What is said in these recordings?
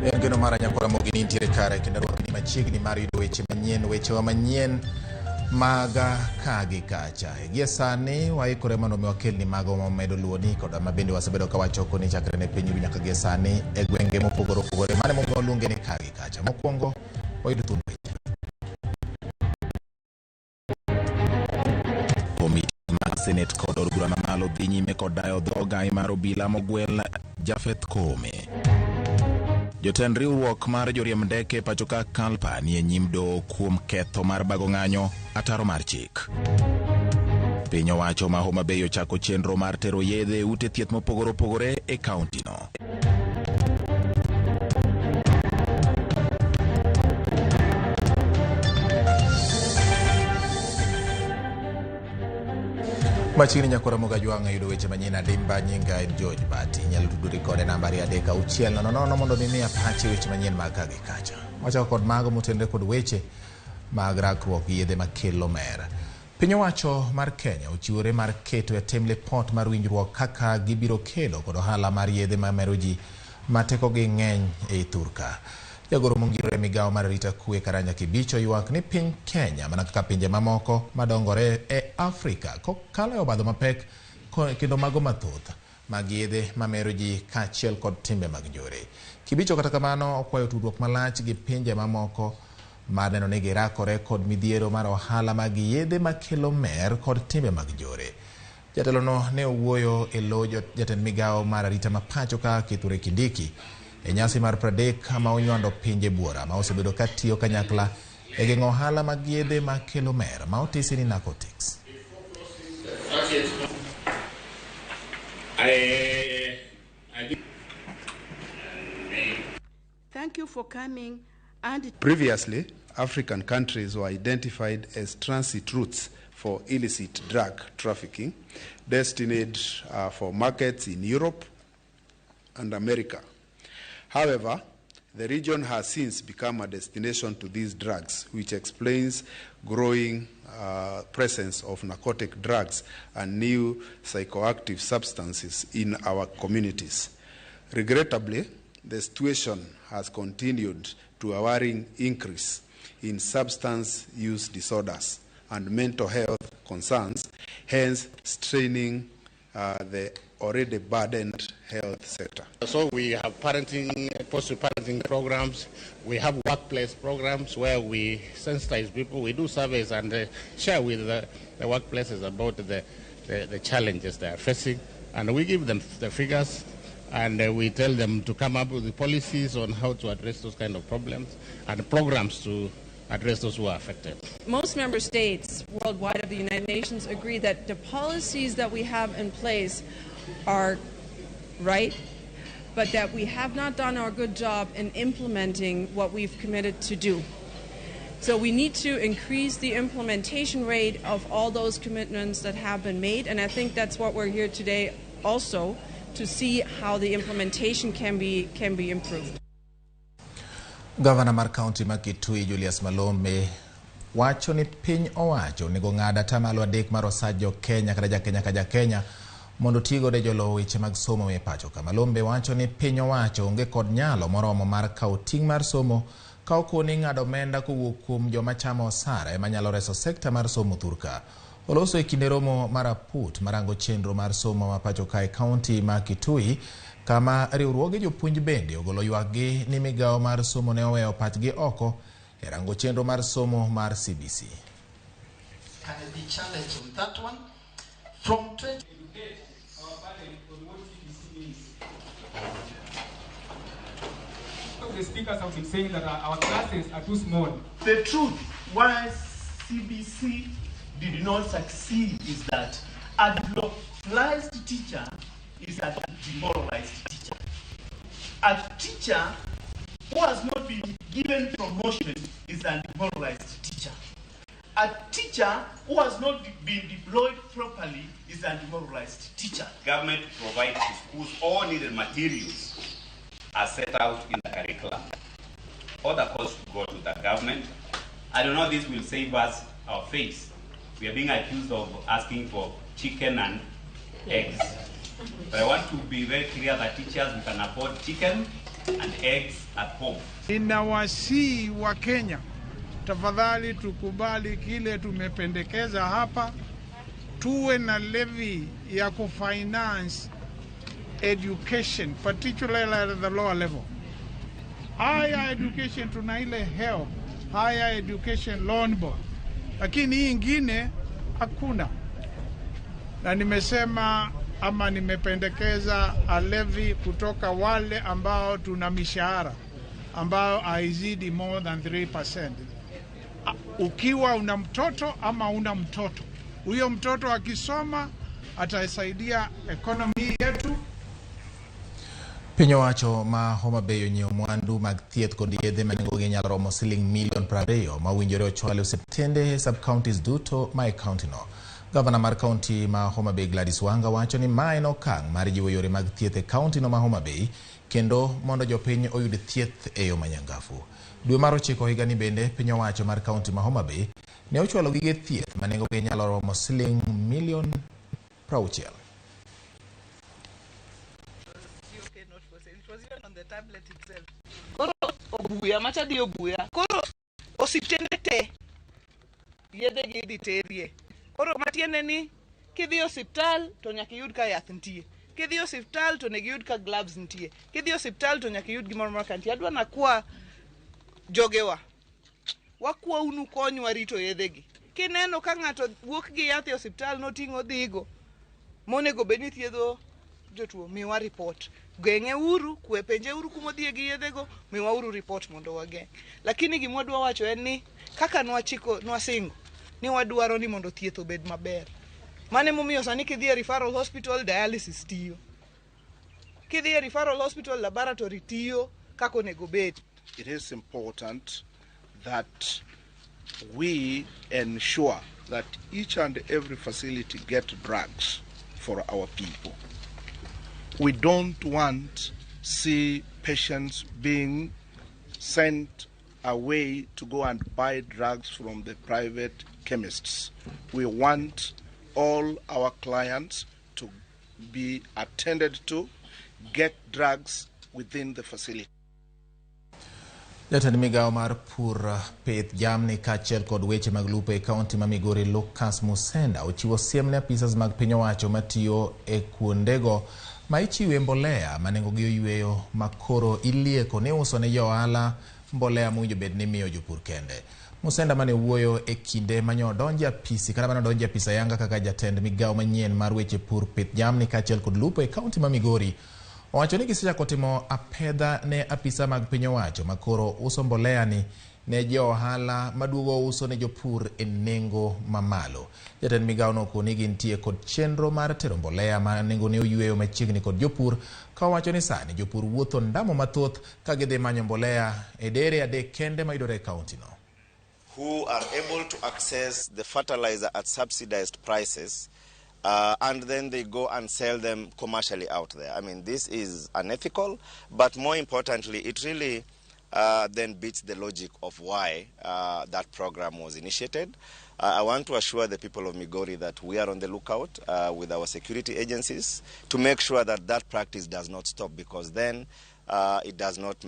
En geno mara nyakwara Ramogi ni intiere kare kendo rwakni machiegni mar yudo weche manyien, wechewa manyien mag ka gi kacha. Gie sani waikore mondo mi wakelni mago mamedo luwoni koda ma bende wasebedo ka wachoko ni chakre ne piny ru nyaka gie sani e gwenge mopogore opogore. Mano emomiyo waluonge ni ka gi kacha. Mokwongo wayudo thuond weche. Komiti mag Senate kod od bura mamalo dhi nyime kod dayo dho gai mar obila mogwel Japheth Koome. Jotend riwruok mar joriemb ndeke pacho ka Kalpa ni e nyim doho kuom ketho mar bago ng'anyo ataro mar chik. Piny owacho ma Homa Bay ochako chenro mar tero yedhe e ute thieth mopogore opogore e kauntino. Machiegni nyakwara Moga Jwang' yudo weche manyien adimba. Nyinga en George Bati. Inyalo tudori kode namba 23600 mondo mi miya pachi weche manyien mag ka gi kacha. Wachako kod mago motenore kod weche mag rakruok gi yedhe makelo mer. Piny owacho mar Kenya ochiwore mar keto e tim lipot mar winjruok kaka gibiro kedo kod ohala mar yedhe mamero ji ma tekogi ng'eny ei thurka. Jagoro mongirore e migawo mar arita kwe Karanja Kibicho ywak ni piny Kenya mana kaka pinje mamoko madongore e Afrika kokalo e obadho mapek kendo mago mathoth mag yedhe mamero ji kaachiel kod timbe mag njore. Kibicho kata kamano okwayo tudruok malach gi pinje mamoko mar neno ni girakore kod midhiero mar ohala mag yedhe makelo mer kod timbe mag njore. Jatelono ne owuoyo e lo jatend migawo mar arita ma pacho ka Kithure Kindiki e nyasi mar 30 ma onywando pinje buora ma osebedo ka tiyo kanyakla e geng'o ohala mag yedhe makelo mer ma otisi ni narcotics. Thank you for coming. And previously, African countries were identified as transit routes for illicit drug trafficking, destined for markets in Europe and America. However, the region has since become a destination to these drugs, which explains growing presence of narcotic drugs and new psychoactive substances in our communities. Regrettably, the situation has continued to a worrying increase in substance use disorders and mental health concerns, hence straining the already burdened health sector. So we have parenting, positive parenting programs, we have workplace programs where we sensitize people, we do surveys and share with the workplaces about the challenges they are facing, and we give them the figures and we tell them to come up with the policies on how to address those kind of problems and programs to address those who are affected. Most member states worldwide of the United Nations agree that the policies that we have in place are right, but that we have not done our good job in implementing what we've committed to do. So we need to increase the implementation rate of all those commitments that have been made, and I think that's what we're here today also, to see how the implementation can be improved. Governor mar County ma Kitui Julius Malombe wacho ni piny owacho onego ng'ad atamalo 3 mar osach jo Kenya kata ja Kenya ka ja Kenya mondo tigo de jolo weche mag somo e pacho ka. Malombe wacho ni piny owacho onge kod nyalo moromo mar kawo ting' mar somo ka okoni ng'ado omenda kowuok kuom joma chamo osara ema nyalo reso sekta mar somo thurka. Oloso e kinde romo mar aput marango chenro mar somo ma pacho ka e kaunti ma Kitui kama riwruoge jopuonj bende ogolo ywakgi ni migawo mar somo ne oweyo pachgi oko e rango chenro mar somo mar CBC. Can I be challenged on that one? From 20 The speakers have been saying that our classes are too small. The truth why CBC did not succeed is that a demoralized teacher is a demoralized teacher. A teacher who has not been given promotion is a demoralized teacher. A teacher who has not been deployed properly is a demoralized teacher. Government provides to schools all needed materials as set out in the curriculum. All the costs go to the government. I don't know this will save us our face. We are being accused of asking for chicken and eggs. But I want to be very clear that teachers, we can afford chicken and eggs at home. Ninawasihi wa Kenya, tafadhali tukubali kile tumependekeza hapa, tuwe na levy ya kufinance education particularly at the lower level. Higher education tuna ile HELB, Higher Education Loan Board, lakini hii ingine hakuna. Na nimesema ama nimependekeza a levy kutoka wale ambao tuna mishahara ambayo haizidi more than 3%. Ukiwa una mtoto ama una mtoto, huyo mtoto akisoma atasaidia economy yetu. Piny owacho ma Homa Bay onyiewo mwandu mag thieth kod yedhe ma nengogi nyalo romo siling milion 20 ma owinjore ochwal e osiptende e sub-counties duto ma e kaunti no. Gavana mar kaunti ma Homa Bay Gladys Wanga wacho ni ma en okang' mar jiwo yore mag thieth e kaunti no ma Homa Bay kendo mondo jopiny oyud thieth e yo manyangafu. Dwe mar 9 higani bende piny owacho mar kaunti ma Homa Bay ne ochwalo gige thieth ma nengogi nyalo romo siling milion 60. Koro obuya machadhi obuya koro osiptende te yedhe gi idhi terie. Koro matiende ni kidhi osiptal to nyaka iyud ka yath nitie, kidhi osiptal to onego iyud ka gloves nitie, kidhi osiptal to nyaka iyud gimoro amora ka nitie. Adwa nakwa jogewa, wakwa unu konywa rito yedhegi. Kineno ka ng'ato wuok gi yath e osiptal noting'o dhigo monego bed ni thiedho jotuo, miwa report. Geng'e uru, kwe penje uru kumodhiye gi yedhego, miwa uru report mondo wageng'. Lakini gima wadwa wacho en ni kaka nwachiko nwasingo ni wadwaro ni mondo thieth obed maber. Mano emomiyo sani kidhi e referral hospital dialysis tiyo. Kidhi e referral hospital laboratory tiyo kaka onego bed. It is important that we ensure that each and every facility get drugs for our people. We don't want see patients being sent away to go and buy drugs from the private chemists. We want all our clients to be attended to, get drugs within the facility. Jatend migawo mar pur, pith, jamni kaachiel kod weche mag lupo e kaunti ma Migori Lucas Musenda ochiwo siem ne apisas mag piny owacho matiyo e kuondego ma ichiwe mbolea ma nengogi oyweyo ma koro ilieko ni uso ne jo ohala mbolea mowinjo bed ni miyo jopur kende. Musenda mane wuoyo e kinde mane odonjo e apisi kata mane odonjo e apis ayanga kaka jatend migawo manyien mar weche pur, pith, jamni kaachiel kod lupo e kaunti ma Migori owacho ni gisechako timo apedha ne apisa mag piny owacho ma koro uso mbolea ni ne jo ohala maduogo uso ne jopur e nengo mamalo. Jatend migawo no okoni gintie kod chenro mar tero mbolea ma nengone oyweyo machiegni kod jopur ka owacho ni sani jopur wuotho ndamo mathoth ka gidhi manyo mbolea e dere adek kende mayudore e kaunti no. Who are able to access the fertilizer at subsidized prices, and then they go and sell them commercially out there. I mean, this is unethical, but more importantly, it really then beats the logic of why that program was initiated. I want to assure the people of Migori that we are on the lookout with our security agencies to make sure that that practice does not stop, because then it does not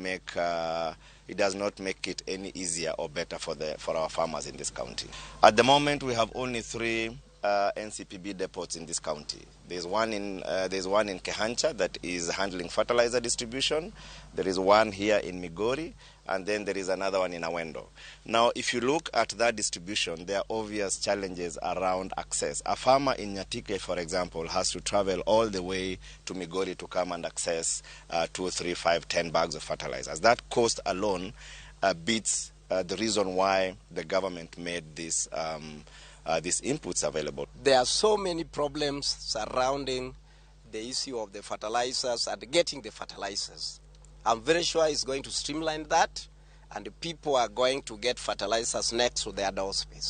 make it any easier or better for our farmers in this county. At the moment, we have only 3 NCPB depots in this county. There's one in Kehancha that is handling fertilizer distribution. There is one here in Migori, and then there is another one in Awendo. Now, if you look at that distribution, there are obvious challenges around access. A farmer in Nyatike, for example, has to travel all the way to Migori to come and access 2, 3, 5, 10 bags of fertilizers. That cost alone beats the reason why the government made this these inputs available. There are so many problems surrounding the issue of the fertilizers and getting the fertilizers. I'm very sure it's going to streamline that, and the people are going to get fertilizers next to their doorstep.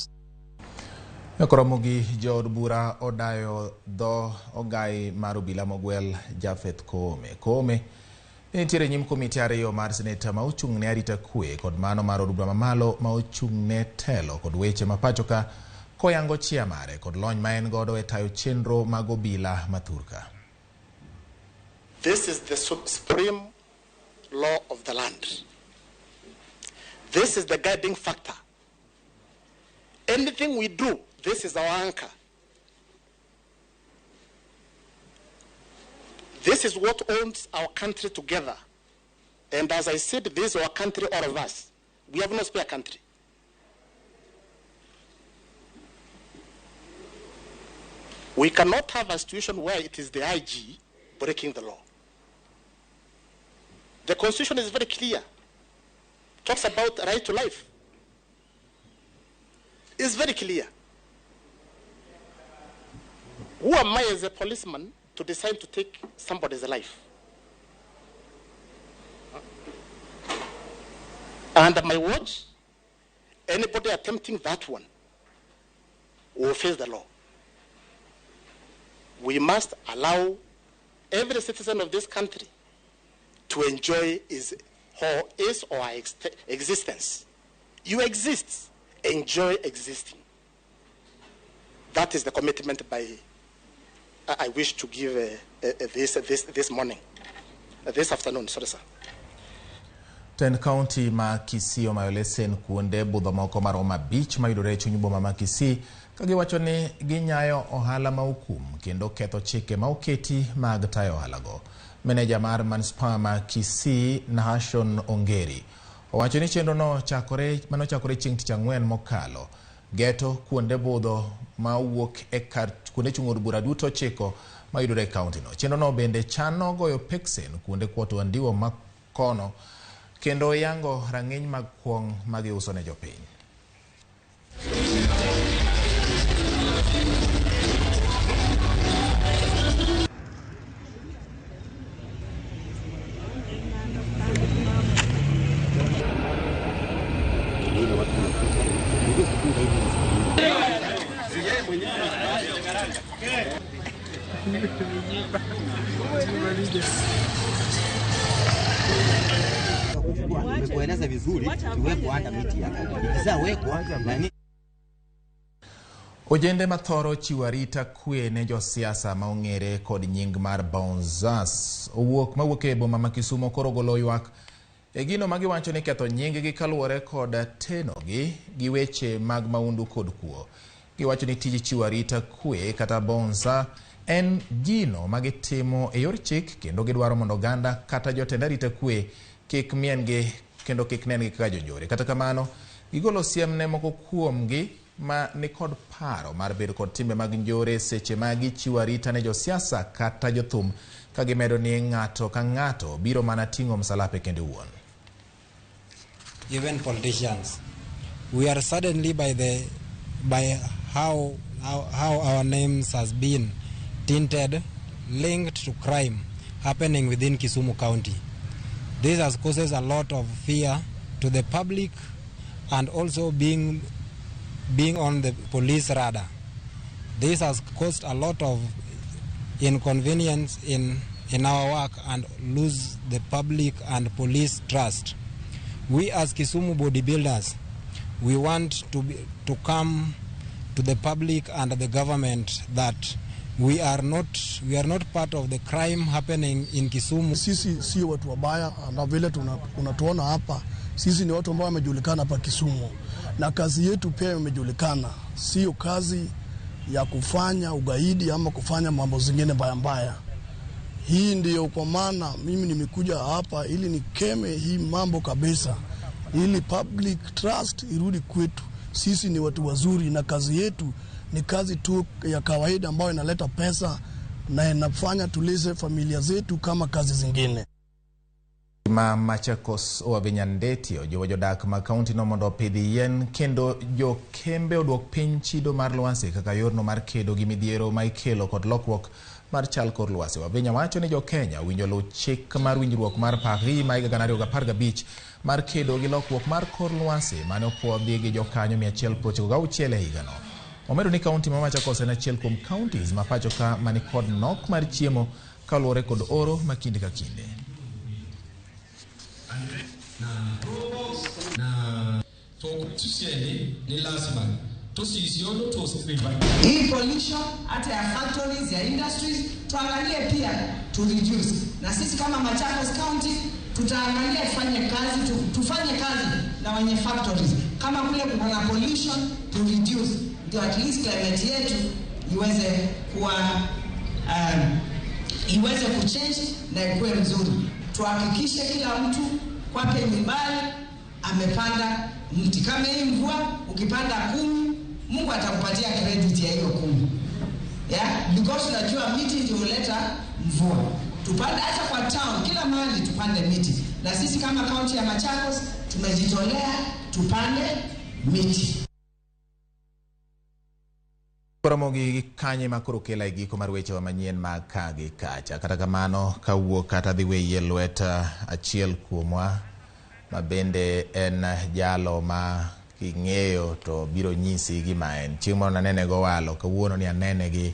Koromogi jood bura odayo dho ogai mar obila mogwel Japheth Koome. Koome nitiere nyim komiti ariyo mar seneta ma ochung' ne arita kwe kod mano mar od bura mamalo ma ochung' ne telo kod weche ma pacho ka koyango chia mare kod lony ma en godo e tayo chenro mag obila ma thurka. This is the supreme law of the land. This is the guiding factor. Anything we do, this is our anchor. This is what owns our country together. And as I said, this is our country, all of us. We have no spare country. We cannot have a situation where it is the IG breaking the law. The Constitution is very clear. It talks about right to life. It's very clear. Who am I as a policeman to decide to take somebody's life? Under my watch, anybody attempting that one will face the law. We must allow every citizen of this country to enjoy his or her existence. You exist. Enjoy existing. That is the commitment by I wish to give this morning, this afternoon. Sorry, sir. Tend county ma Kisii omayo lesen kuonde budho moko maromo 5 mayudore e chuny boma ma Kisii ka giwacho ni ginyayo ohala ma okum kendo ketho chike ma oketi mag tayo ohalago. Meneja mar manispaa ma Kisii Nahashon Ongeri owacho ni chenro no manochakore chieng' tich ang'wen mokalo geto kuonde budho ma owuok e kar kuonde chung' od bura duto 9 mayudore e kaunti no. Chenro no bende chano goyo peksen kuonde kuoto andiwo ma kono kendo yango rang'iny mag kuong' magiuso ne jopiny. Nimekueleza vizuri tuwekwa hata miti hapa. Ikishawekwa nani. Ojende mathoro chiwo arita kwe ne josiasa ma ong'ere kod nying mar Bouncers owuok mawuok e boma ma Kisumo koro golo ywak e gino ma giwacho ni ketho nying gi kaluwore kod tenogi gi weche mag maundu kod kuo. Giwacho ni tij chiwo arita kwe kata bouncer en gino ma gitimo e yor chik kendo gidwaro mondo oganda kata jotend arita kwe kik mien-gi kendo kik nen-gi kaka jonjore. Kata kamano, gigolo siem ne moko kuomgi ma nikod paro mar bedo kod timbe mag njore seche ma gichiwo arita ne josiasa kata jothum ka gimedo ni ng'ato ka ng'ato biro mana ting'o msalape kende wuon. Even politicians, we are suddenly by how our names has been tinted, linked to crime happening within Kisumu County. This has causes a lot of fear to the public and also being on the police radar. This has caused a lot of inconvenience in our work and lose the public and police trust. We as Kisumu bodybuilders, we want to come to the public and the government that we are not part of the crime happening in Kisumu. Sisi sio watu wabaya, na vile unatuona hapa, sisi ni watu ambao wamejulikana hapa Kisumu, na kazi yetu pia imejulikana, sio kazi ya kufanya ugaidi ama kufanya mambo zingine mbaya mbaya. Hii ndiyo kwa maana mimi nimekuja hapa ili nikeme hii mambo kabisa, ili public trust irudi kwetu. Sisi ni watu wazuri na kazi yetu ni kazi tu ya kawaida ambayo inaleta pesa na inafanya tulize familia zetu kama kazi zingine. Ma Machakos Wavinya Ndeti ojiwo jodak ma kaunti no mondo opidh yien kendo jokembe oduok piny chido mar lwasi kaka yorno mar kedo gi midhiero ma ikelo kod lokruok mar chal kor lwasi. Wavinya wacho ni jo-Kenya owinjo luw chik mar winjruok mar Paris ma higa 2015 mar kedo gi lokruok mar kor lwasi mane opuodhi gi jokanyo 196 e higano. Omedo ni kaunti ma Machakos en achiel kuom counties ma pacho ka mani kod nok mar chiemo kaluwore kod oro ma kinde ka kinde. Hii pollution hata ya factories ya industries tuangalie pia to reduce. Na sisi kama Machakos County Tutaangalia tufanye kazi tu, tufanye kazi na wenye factories, kama kule kuko na pollution to reduce, ndio at least climate yetu iweze kuwa iweze kuchange na ikuwe mzuri. Tuhakikishe kila mtu kwake nyumbani amepanda mti. Kama hii mvua ukipanda 10, Mungu atakupatia credit ya hiyo 10. Yeah? Because unajua miti ndio huleta mvua. Tupande hata kwa town, kila mahali tupande miti. Na sisi kama kaunti ya Machakos tumejitolea tupande miti. Koromogi gi kanye ma koro kela e giko mar wechewa manyien mag ka gi kacha. Kata kamano, kawuok kata dhi weyie lwet achiel kuomwa ma bende en jalo ma king'eyo to biro nyisi gima en. Chieng' moro nanene gowalo, kawuono ni anene gi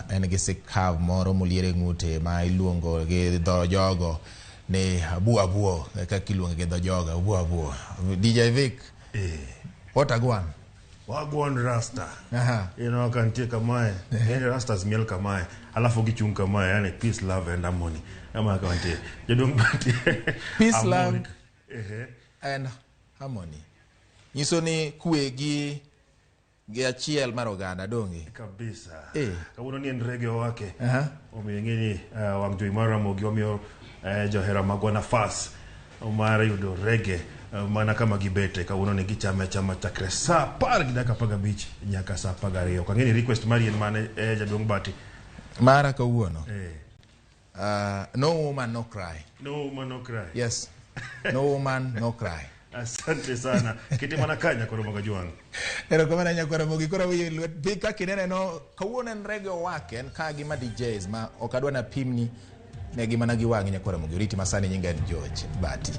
en gi sikav moro moliere ng'ute ma iluongo gi dho jogo ni abuo abuo, kaka iluonge gi dho jogo, abuo abuo. DJ Vic, what a gwan. Wagwan rasta. You know, kantie kamae. Yani rastas miel kamae. Alafu gichung kamae, yani peace, love and harmony. Ama kantie. Jaduong' Bati. Peace, love and harmony. Nyiso ni kwe gi achiel mar oganda donge? Kabisa. Kawuono ni en reggae wake. Omiyo ing'e ni wang' jowi mar Ramogi wamiyo johera magwa nafas mar yudo reggae mana kama gibete. Kawuono ni gichame achama chakre saa 10:15 nyaka saa 12. Ok ang'e ni request mari en mane jaduong' Bati? Mara kawuono. No woman no cry. No woman no cry. Yes. No woman no cry. Asante sana. Kete mana kanya koro magajuang. Erokamano nyakwara Ramogi. Koro wiye lwet bi kaka inene no kawuono en reggae owake en ka gi ma DJs ma ok adwa na pimni ne gi mana gi wang'i nyakwara Ramogi. Oriti masani nyinga en George Bati.